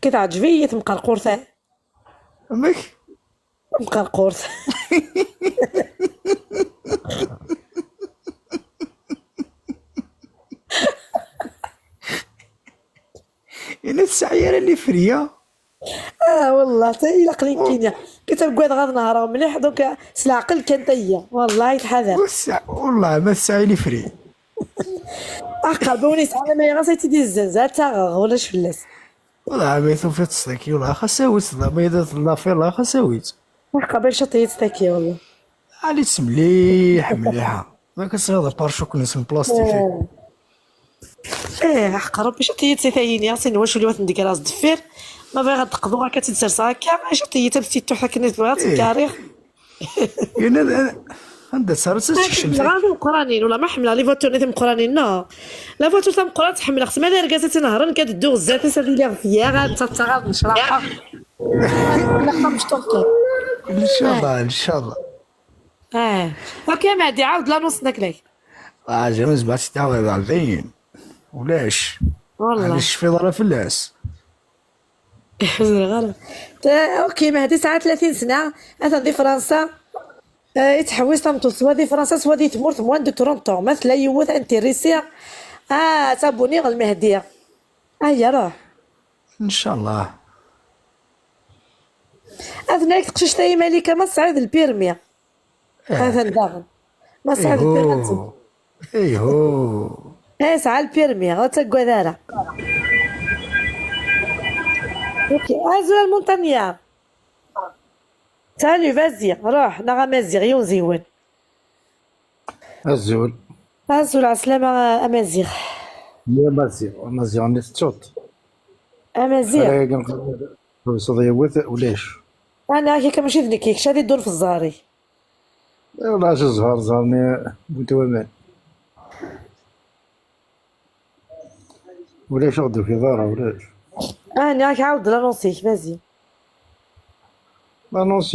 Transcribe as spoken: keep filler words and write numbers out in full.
كتعجبي هي تمقرقورت. Amek? Mqerqurt. Ina tesɛi ara lifriya. Ah, wallah, ta ilaq li kkinya. Kitaggad ɣad nehreɣ mliḥ, donc s leɛqel kan tayya. Wallah, yetḥadar. Wallah, ma tesɛi lifri. Aqerb-a win yesɛan amayɣas ay tt-id-izzenz, ad taɣeɣ, ulac fell-as. Wallah, ma tufiḍ-tt tagi, wallah, xas awi-tt, ma yella tella fi, wallah, xas awi-tt. Aqerb-a icaṭ-iyi-tt tagi, wallah. Ali-tt mliḥ, mliḥa. Ma ka tesɛiḍ aparcuk-nnes n plastik. Eh, aqerb-a icaṭ-iyi-tt tayini, sin wacul iwat n deg ras deffir. Ma bɣiɣ ad d-qḍuɣ akka, ad tt-id-serseɣ akka, icaṭ-iyi-tt am tittuḥt akken i tebɣiḍ, ttgariɣ. Yenna d-, anda tt-, ara tt-, tekcem. Ḥemmleɣ ara timeqqranin, wala ma ḥemmleɣ les voitures-nni timeqqranin, non. La voiture tameqqrant ḥemmleɣ-tt, ma d argaz ad tt-inehṛen, nekk ad dduɣ zdat-s, ad iliɣ fière, ad ttaɣeɣ, ad necraḥeɣ. Ḥemmleɣ tamecṭuḥt kan. Inchallah, inchallah. Ah. Ok, Mehdi, ɛawed l'annonce-nnek. Ah, j'ai pas si t'as regardé. Ulac. Wallah. Ɛni tecfiḍ ara fell-as? Ur ẓriɣ ara. Ta-, ok, Mehdi, sɛa tlatin sna, atan di Fransa. Eh, yettḥewwis tameṭṭut, swa di Fransa, swa di tmurt, moins de trente ans. Ma tella yiwet intéressée, ah, tabuni ɣer Mehdi. Aya, ruḥ. Inchallah. Atan ak teqcict-a i Malika, ma tesɛiḍ lpirmi. Eh. Atan daɣen. Ma tesɛiḍ lpirmi, ad teddu. Ihu. Eh, sɛa lpirmi, ur ttaggad ara. Ok, azul a Lmuntanya. Salut, vas-y, ruḥ, neɣ amaziɣ, yiwen ziwen. Azul. Azul, ɛeslama, amaziɣ. Ya amaziɣ, amaziɣ-nni tettuḍ. Amaziɣ. Ara yagi nqabel, tewseḍ yiwet, ulac. Ana, akka mačči d nekk, kečč ad iddun f ẓẓhar-ik. Walaḥ, zzher ẓher-nni wwin-t waman. Ulac, ur ɣ-d-tufiḍ ara, ulac. Ah, nniɣ-ak ɛawed l'annonce-ik, vas-y. L'annonce.